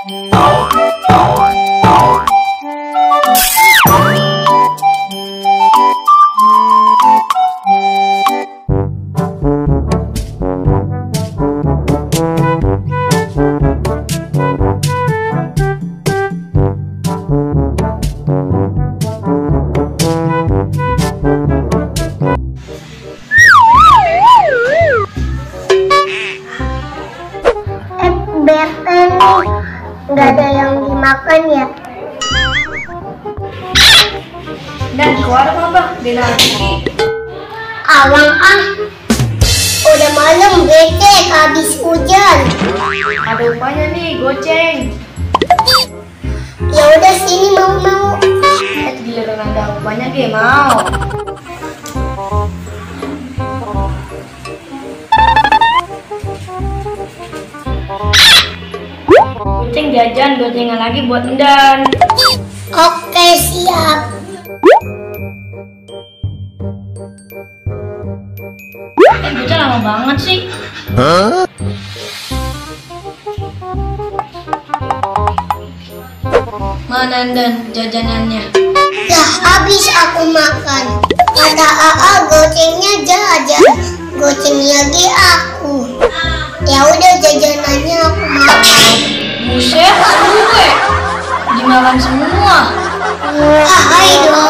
Bete nih, nggak ada yang dimakan ya. Dan keluar apa? Bela lagi. Awang ah, udah malam becek habis hujan. Ada upahnya nih, goceng. Ya udah sini mau. Giliran ada upahnya ge mau. Goceng jajan, gocengan lagi buat Endan. Oke siap. Bocah lama banget sih. Mana Endan jajanannya? Lah habis aku makan. Kata AA gocengnya jajan, gocengnya lagi aku. Ya udah jajanannya aku makan. Buset, gue dimakan semua. Ayo.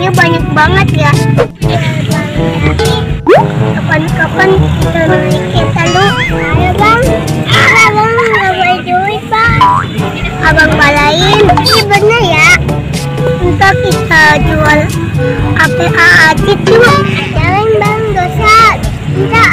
Banyak banget ya. Kapan-kapan kita naik kereta lu? Ayo bang. Bang nggak boleh duit bang. Abang balain. Ini bener ya. Ntar kita jual APA aja tuh. Jangan bang dosa. Ntar